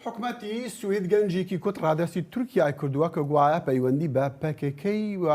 حکومەتی سوید گەنجێکی کورد ڕادەستی تورکیای کردووە کە گوایە پەیوەندی بە پەکەکە و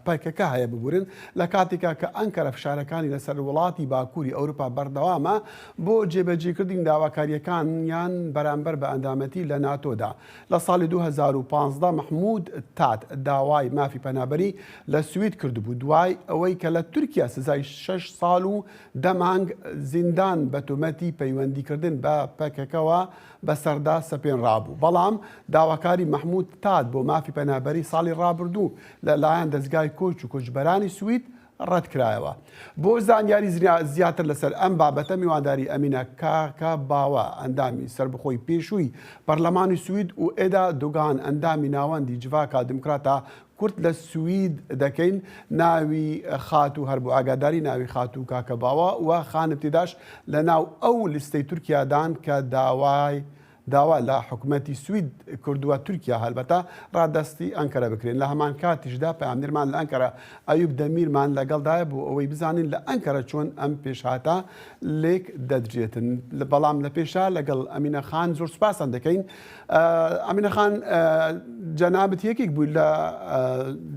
پەکەکە هەیە ببورن لە کاتێکا کە ئەنکەرە فشارەکانی لەسەر وڵاتی باکووری ئەوروپا بەردەوامە بۆ جێبەجێکردنی داواکارییەکانیان بەرامبەر بە ئەندامەتی لە ناتۆدا. لە ساڵی 2015 مەحمود تات داوای مافی پەنابەری لە سوید کردبوو دوای ئەوەی کە لە تورکیا سزای شەش ساڵ و دە مانگ زیندان بە تۆمەتی پەیوەندیکردن بە پەکەکەوە بەسەردا سەپێنرابوو، بەڵام داواکاری مەحمود تات بۆ مافی پەنابەری ساڵی ڕابردوو لە لایەن دەزگای کۆچ و کۆچبەرانی سوید ڕەتکرایەوە. بۆ زانیاری زیاتر لەسەر ئەم بابەتە میوانداری ئەمینە کاکە باوە ئەندامی سەربەخۆی پێشووی پەرلەمانی سوید و ئێدا دوگان ئەندامی ناوەندی جڤاکا دیموکراتا کورد لە سوید دەکەین ناوی خاتوو هەر بۆ ئاگاداری ناوی خاتوو کاکە باوە و خانم تێداش لە ناو ئەو لیستەی تورکیادان کە داوای داوا لە حکومەتی سوید کردووە تورکیا هەلبەتە ڕادەستی ئەنکەرە بکرێن لە هەمان کاتیشدا پەیامنێرمان لە ئەنکەرە ئەیوب دەمیرمان لەگەڵدایە بۆ ئەوەی بزانین لە ئەنکەرە چۆن ئەم پێشهاتە لێک دەدرێتن بەڵام لە پێشا لەگەڵ ئەمینە خان زۆر سوپاستان دەکەین ئەمینە خان جەنابت یەکێک بووی لە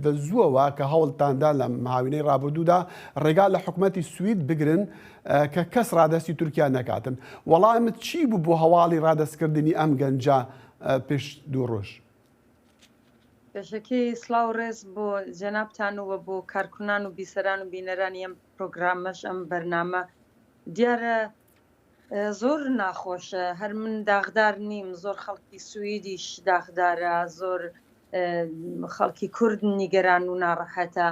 لە زووەوە کە هەوڵتاندا لە هاوینەی ڕابردوودا ڕێگا لە حکومەتی سوید بگرن کە کەس ڕادەستی تورکیا نەکاتن وەڵامت چی بوو بۆ هەواڵی ڕادەستکردنی ئەم گەنجە پێش دوو ڕۆژ؟ پێشەکی سڵاو ڕێز بۆ جەنابتان و بۆ کارکونان و بیسەران و بینەرانی ئەم پرۆگرامەش ئەم بەرنامە دیارە زۆر ناخۆشە هەر من داغدار نیم زۆر خەڵکی سوئیدیش داخدارە زۆر خەڵکی کورد نیگەران و ناڕەحەتە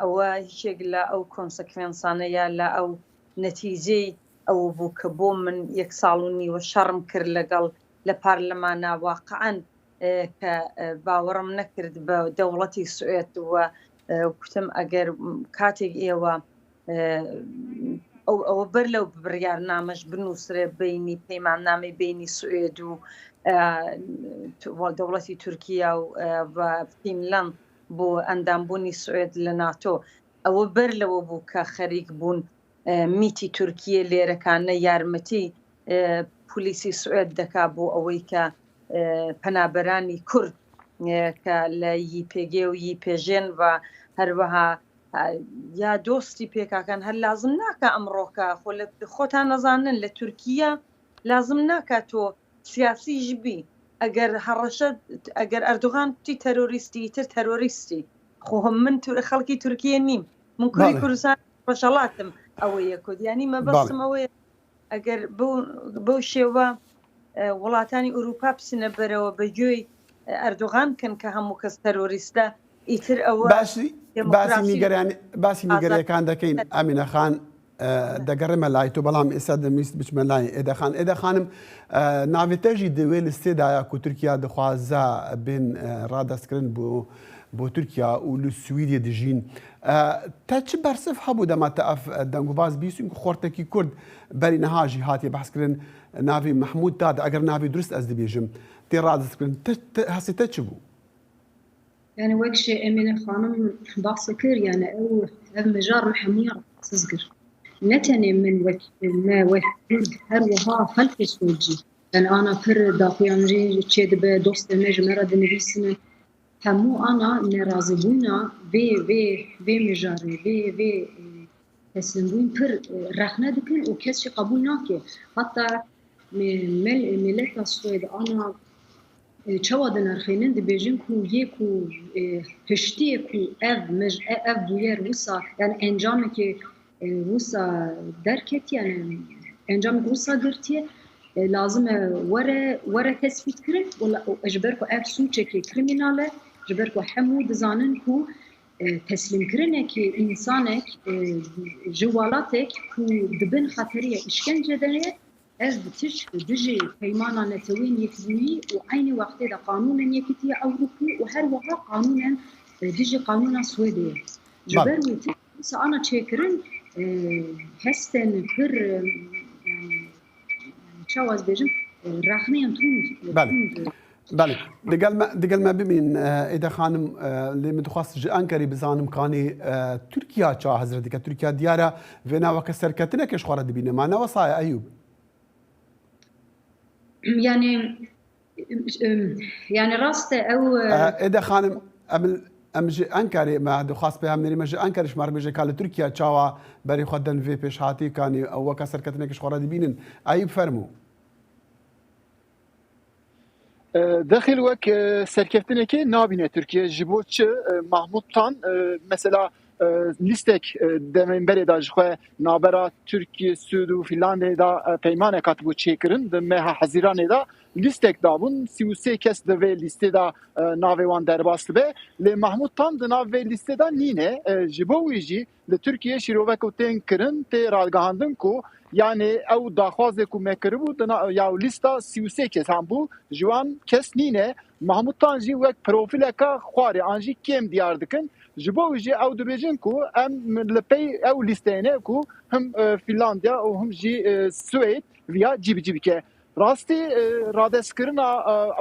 ئەوە هیچێک لە ئەو consequence انە یا لە ئەو نەتیجەی ئەوە بوو کە بۆ من یەک ساڵ و نیوە شەڕم کرد لەگەڵ لە پارلەمانا واقعەن کە باوەڕم نەکرد بە دەوڵەتی سوئێت و کوتم ئەگەر کاتێک ئێوە ئەو ئەوە بەر لەو بڕیارنامەش بنووسرێ بینی پەیماننامەی بینی سوئێد و دەوڵەتی تورکیا و فینلند بۆ ئەندامبوونی سوئێد لە ناتۆ ئەوە بەر لەوە بوو کە خەریک بوون میتی تورکیە لێرەکانە یارمەتی پولیسی سوئێد دەکا بۆ ئەوەی کە پەنابەرانی کورد کە لە یپێگێ و یپێژێن و هەروەها یا دۆستی پێکاکان هەر لازم ناکە ئەمڕۆکە خۆ لە خۆتان نەزانن لە تورکیا لازم ناکە تۆ سیاسیش بی ئەگەر هەڕەشە ئەگەر ئەردوغان کوتی تەرۆریستی تر تەرۆریستی خۆ من خەڵکی تورکیە نیم من کوری کوردستان ڕۆژهەڵاتم ئەوەیە کورد یانی مەبەستم ئەوەیە ئەگەر بەو شێوە وڵاتانی ئوروپا بچنە بەرەوە بە گوێی ئەردوغان بکەن کە هەموو کەس تەرۆریستە ئیتر ئەوە باسی باسی نیگەرانی باسی نیگەرەکان دەکەین ئەمینە خان دەگەڕێمە لای تۆ بەڵام ئێستا دەمویست بچمە لای ئێدە خان ئێدە خانم ناوێتەژی دوێ لستێدایە کو تورکیا دخوازە بێن ڕادەستکردن بۆ بۆ تورکیا و لە سویدێ دژین تە چ بەرسف هەبوو دەما تە ئەف دەنگوباس بیستین کو خۆرتەکی کورد بەری نەها ژی هاتیە بەحسکردن ناوی مەحمود داد ئەگەر ناوی دروست ئەز دبێژم تێ ڕادەستکردن هەستی تە چ بوو؟ یعنی وەک شێ ئەمینە خانم باسی کرد یعنی ئەو ئەv مژار me hemûya rahatsız kir. Ne tenê min wek me wek Kurd her wiha xelkê Swêd jî. Yani ana pir daxuyanî çêdibe dostê me ji me re dinivîsinin. Hemû ana nerazîbûna vê vê vê mijarê vê vê teslîmbûyîn pir rexne dikin û kes jî qebûl nake. Hatta mileta Swêd ana çawa dinirxînin dibêjin ku yê ku hiştiyê ku ev mij ev bûyer wisa yani encamekê wisa derketiye yani encamek wisa girtiye lazim e were were tespîtkirin û ji ber ku ev sûcekê krîmînal e ji ber ku hemû dizanin ku teslîmkirinekê însanek ji welatek ku di bin xeteriya îşkence de ye Ev bi tişt li dijî Peymana Neteweyên Yekbûyî û eynî wextê de qanûnên Yekîtiya Ewropî û her wiha qanûnên dijî qanûna Swêdê ye. Ji ber wê tişt wisa ana çêkirin hestên pir yanî çawa ez bêjim rexneyên tund tund Belê. Digel me digel me bimîn Êde xanim lê min dixwast ji Enqerê bizanim kanê Tirkiya ça hizir dike. Tirkiya diyar e vêna weke serketinekê ji xwe re dibîne. Ma ne wisa ye Eyûb? یانێ یانێ ڕاستە ئەو ئێدە خانم ئەمن ئەم ژ ئەنکارێ مە دخواست پەیام نێری مە ژ ئەنکەرش مار بێژێ کا لە تورکیا چاوا بەری خوە دەن ڤێ پێشهاتی کانی ئەو وەکە سەرکەتنێکش خوە ڕە دبینن ئەیوب فەرموو. دەخیل وەک سەرکەفتنێکێ نابینێ تورکیە ji bo çi Mahmut Tan mesela lîstek demên berê de ji xwe navbera Tirkiye, Swêd û Fînlandê de peymanek hatibû çêkirin di meha Hezîranê de lîstek dabûn 33 kes di vê lîstê de navê wan derbas dibe lê Mahmut Tan di nav vê lîstê de nîne ji bo wî jî Li Tirkiyeyê şîrove ku tên kirin tê ragihandin ku yanê ew daxwazê ku me kiribû di ya lîsta 33 kesan bû ji wan kes nîne. Mahmut Tan jî wek profîleka xwarê an jî kêm diyar dikin. Ji bo wî jî ew dibêjin ku em li pey ew lîsteyê ne ku him Fînlandiya û him jî Swêd viya cîbicî bike. Rastî radestkirina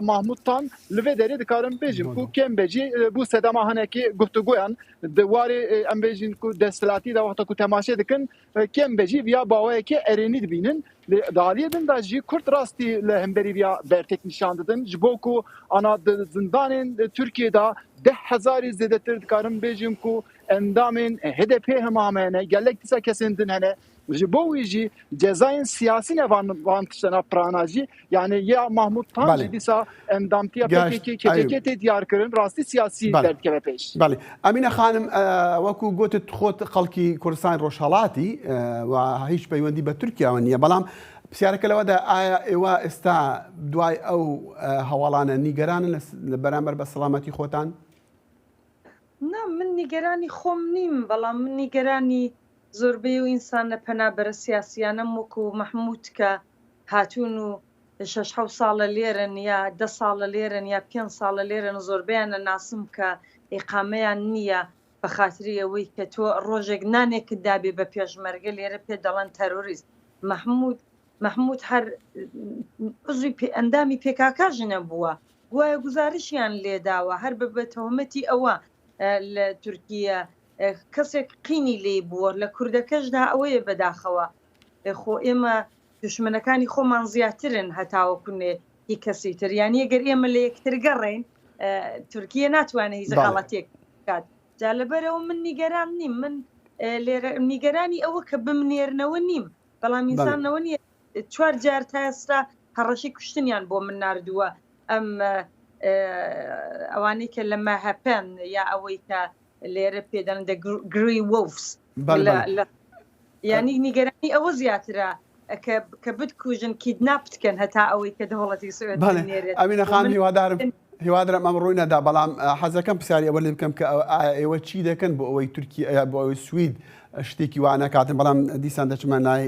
Mahmut Tan li vê derê dikarim bêjim ku kêm be jî bû sedema hinekî guftugoyan di warê em bêjin ku desthilatî de wexta ku temaşe dikin kêm be jî viya baweyekê erênî dibînin. Lê di aliyê din de jî Kurd rastî li hemberî viya bertek nîşan didin ji bo ku ana di zindanên Tirkiyê de 10,000î zêdetir dikarim bêjim ku endamên HDP'ê hema heme hene gelek dîsa kesên din hene. Ji bo wî jî cezayên siyasî ne van van tiştena pirana jî yanî ya Mahmut Tan jî dîsa endamtiya PKK KCK tê diyarkirin rastî siyasî derdikeve pêş. Belê. Emîne xanim wekû gotit xot xelkî Kurdistanê Rojhelatî و هیچ پەیوەندی بە تورکیاوە نییە بەڵام پرسیارەکە لەوەدا ئایا ئێوە ئێستا دوای ئەو هەواڵانە نیگەرانن لە بەرامبەر بە سەڵامەتی خۆتان؟ نا من نیگەرانی خۆم نیم بەڵام من نیگەرانی زۆربەی ئەو ئینسانە پەنابەرە سیاسیانەم وەکو مەحمود کە هاتوون و شەش حەوت ساڵە لێرەن یا دە ساڵە لێرەن یا پێنج ساڵە لێرەن زۆربەیان ئەناسم کە ئیقامەیان نییە بە خاتری ئەوەی کە تۆ ڕۆژێک نانێکت دابێ بە پێشمەرگە لێرە پێت دەڵێن تەرۆریست مەحمود مەحمود هەر عزوی پێ ئەندامی پێکاکاش نەبووە گوایە گوزارشیان لێداوە هەر بە بە تۆمەتی ئەوە لە تورکیە کەسێک قینی لێی بووە لە کوردەکەشدا ئەوەیە بەداخەوە خۆ ئێمە دوشمنەکانی خۆمان زیاترن هەتاوەکو نێ هی کەسی تر یانی گەر ئێمە لە یەکتر گەڕین تورکیە ناتوانێت هیچ غەڵەتێک بکات جا لەبەرەوە من نیگەران نیم من لێرە نیگەرانی ئەوە کە بمنێرنەوە نیم بەڵام ئینسانەوە نییە چوار جار تا ئێستا هەڕەشەی کوشتنیان بۆ من ناردووە ئەم ئەوانەی کە لە مەهەپەن یا ئەوەی کە لێرە پێ دەڵێن دە گری وۆلفس یانی نیگەرانی ئەوە زیاترە کە بتکوژن کیدناپ بکەن هەتا ئەوەی کە دەوڵەتی سوێد ئەمینە خان هیوادارم هیوادارم ئەم ڕووی نەدا بەڵام حەزەکەم پرسیاری ئەوە لێ بکەم کە ئێوە چی دەکەن بۆ ئەوەی تورکی بۆ ئەوەی سوید شتێکی وا نەکاتن بەڵام دیسان دەچمە لای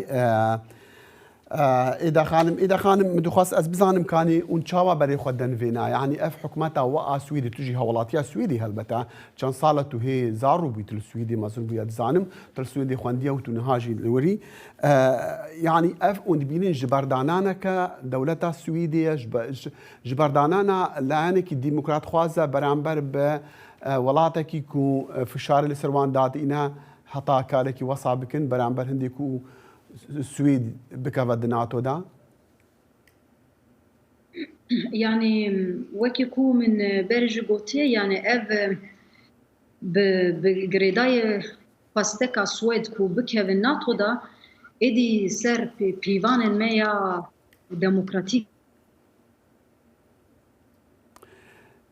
ئێدا خانم ئێدا خانم من دخواست ئەس بزانم کانی ئون چاوا بەرێ خۆ دەنڤێنا یعنی ئەف حکومەتا وە ئا سویدی توژی هەوڵاتیا سویدی هەلبەتە چەند ساڵە تو هێ زاڕوو بووی تل سویدی مەزن بوویە دزانم تل سویدی خوەندیە و تو نهاژی لوری یعنی ئەف ئون دبینین ji بەردانانەکە دەولەتا سویدیە ji بەردانانە لایەنێکی دیموکراتخوازە بەرامبەر بە وڵاتێکی کو فشارە لەسەر وان دادینە هەتا کارێکی وەسا بکەن بەرامبەر هەندێک و سوید بکەڤە di ناتۆدا؟ یانی wekî ku min berê jî gotiye yanî ev bi bi girêdayê xwesteka Swêd ku bikeve NATO da êdî ser pîvanên me ya demokratîk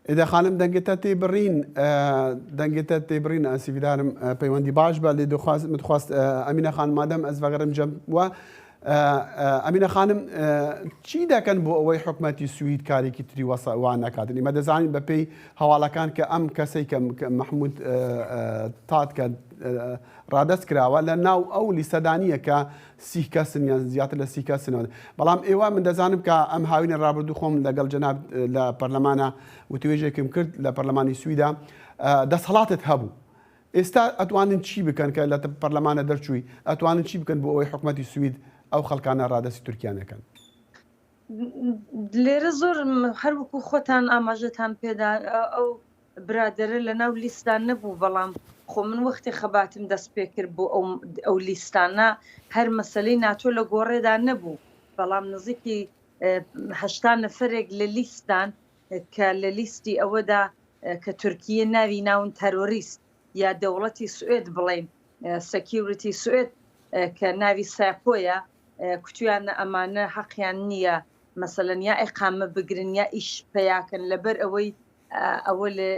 ئێدە خانم دەنگێ تە تێ بڕین دەنگێ تە تێ بڕین ئەس هیویدارم پەیوەندی باش بە لێ دخواست متخواست ئەمینە خان مادەم ئەس ڤەگەڕم جەم وە ئەمینە خانم چی دەکەن بۆ ئەوەی حکومەتی سوید کارێکی تری وەسە وا نەکاتن ئیمە دەزانین بە پێی هەواڵەکان کە ئەم کەسەی کە مەحمود تات کە ڕادەست کراوە لە ناو ئەو لیستەدانیە کە سی کەسن یان زیاتر لە سی کەسنەوە بەڵام ئێوە من دەزانم کە ئەم هاوینە ڕابردوو خۆم لەگەڵ جەناب لە پەرلەمانە وتوێژێکم کرد لە پەرلەمانی سویدا دەسەڵاتت هەبوو ئێستا ئەتوانن چی بکەن کە لە پەرلەمانە دەرچووی ئەتوانن چی بکەن بۆ ئەوەی حکومەتی سوید ئەو خەڵکانە ڕادەستی تورکیا نەکەن؟ لێرە زۆر هەر وەکو خۆتان ئاماژەتان پێدا ئەو برادەرە لەناو لیستدا نەبوو بەڵام خۆ من وەختی خەباتم دەست پێکرد بۆ ئەو ئەو لیستانە هەر مەسەلەی ناتۆ لە گۆڕێدا نەبوو بەڵام نزیکی. 80 نەفرێک لە لیستان کە لە لیستی ئەوەدا کە تورکیە ناوی ناون تەرۆریست یا دەوڵەتی سوئێد بڵێین security سوئێد کە ناوی ساپۆیە کوتویانە ئەمانە حەقیان نییە مەسەلەن یا ئیقامە بگرن یا ئیش پەیاکەن لەبەر ئەوەی ئەوە لە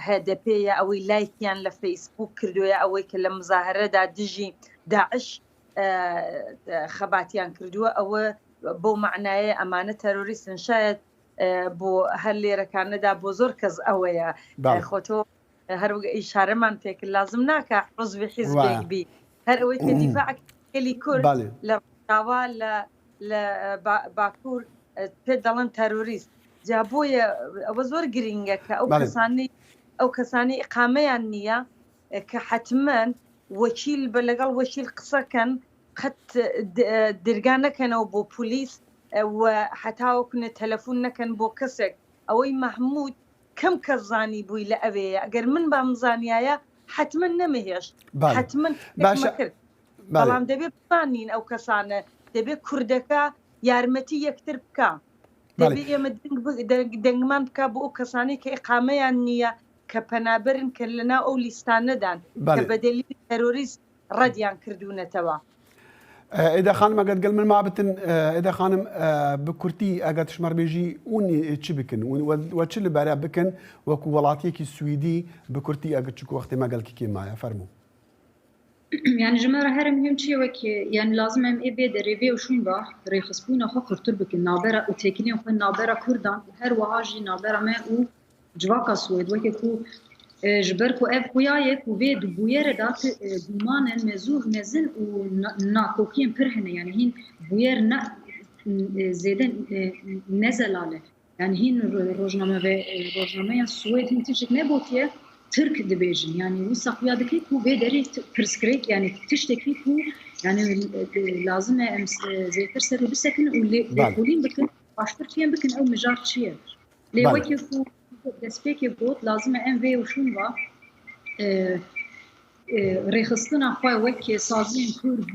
هەدەپێ یا ئەوەی لایکیان لە فەیسبوک کردو یا ئەوەی کە لە مزاهرەدا دژی داعش خەباتیان کردووە ئەوە بەو معنایە ئەمانە تەرۆریستن شاید بۆ هەر لێرەکانەدا بۆ زۆر کەس ئەوەیە خۆتۆ هەروەک ئیشارەمان پێکرد لازم ناکا عوزوی حیزبێک بی هەر ئەوەی کە دیفاع گەلی کورد لە ڕۆژاوا لە لە باکوور پێت دەڵێن تەرۆریست جا بۆیە ئەوە زۆر گرینگە کە ئەو کەسانی ئەو کەسانی ئیقامەیان نییە کە حتمما وەکیل بە لەگەڵ وەکیل قسەکەن قەت درگا نەکەنەوە بۆ پلیس و حتاوەکونە تەلەفۆن نەکەن بۆ کەسێک ئەوەی مەحموود کەم کەس زانیبووی لە ئەوێیە ئەگەر من بامزانیایە حەتمەن نەمەهێشت بەڵێ حەتمەن باشە شتێکمە کرد بەڵێ بەڵام دەبێ بزانین ئەو کەسانە دەبێ کوردەکە یارمەتی یەکتر بکا بەڵێ دەبێ ئێمە دەنگ ب- دەنگ- دەنگمان بکا بۆ ئەو کەسانەی کە ئیقامەیان نییە کە پەنابەرن کە لەناو ئەو لیستانەدان کە بەڵێ بە دەلیلی تەرۆریست ڕەدیان کردوونەتەوە. ئێدا خانم ئەگەر گەل من مابتن ئێدا خانم بە کورتی ئەگەر تشمەڕ بێژی ئون چ بکن وە چ لەبارە بکەن وەکو وڵاتیەکی سویدی بە کورتی ئەگەر چکو وەختێ مەگەڵکی کێ مایە فەرموو. یعنی ژمارە هەرە مهم چیە وەک یعنی لازم em ê vê derê vê û şûn va rêxistbûna xwe xurtir bikin navbera û têkiliyên xwe navbera Kurdan û her wiha jî navbera me û Civaka Swêd weke ku ji ber ku ev xuya ye ku vê di bûyerê de ti gumanên mezin û nakokiyên pir hene yanî hîn bûyer ne zêde ne zelal e. Yanî hîn rojname rojnameya Swêd hîn tiştek negotiye Tirk dibêjin yanî wisa xuya dike ku vê derê pirsgirêk yanî tiştekî ku yanî lazim e em zêdetir ser û bisekinin û lêkolîn bikin baştir fêm bikin ew mijar çi ye. Lê wekî ku destpêkê got lazim e em vê û şûn va rêxistina xwe wek saziyên Kurd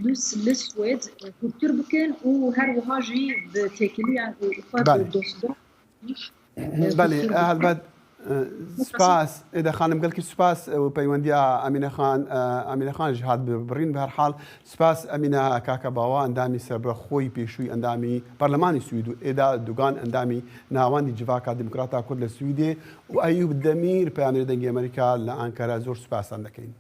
li Swêd xurttir bikin û her wiha jî bi têkiliyan û xwe bi dostdan Belê helbet سپاس ئێدە خانم گەلکی سپاس و پەیوەندیا ئەمینە خان ئەمینە خان ژ هات بڕین بە هەر حاڵ سپاس ئەمینە کاکە باوا ئەندامی سەربەخۆی پێشووی ئەندامی پەرلەمانی سوید و ئێدا دوگان ئەندامی ناوەندی جڤاکا دیموکراتا کورد لە سویدێ و ئەیوب دەمیر پەیامنێری دەنگی ئەمەریکا لە ئانکەرە زۆر سوپاستان دەکەین.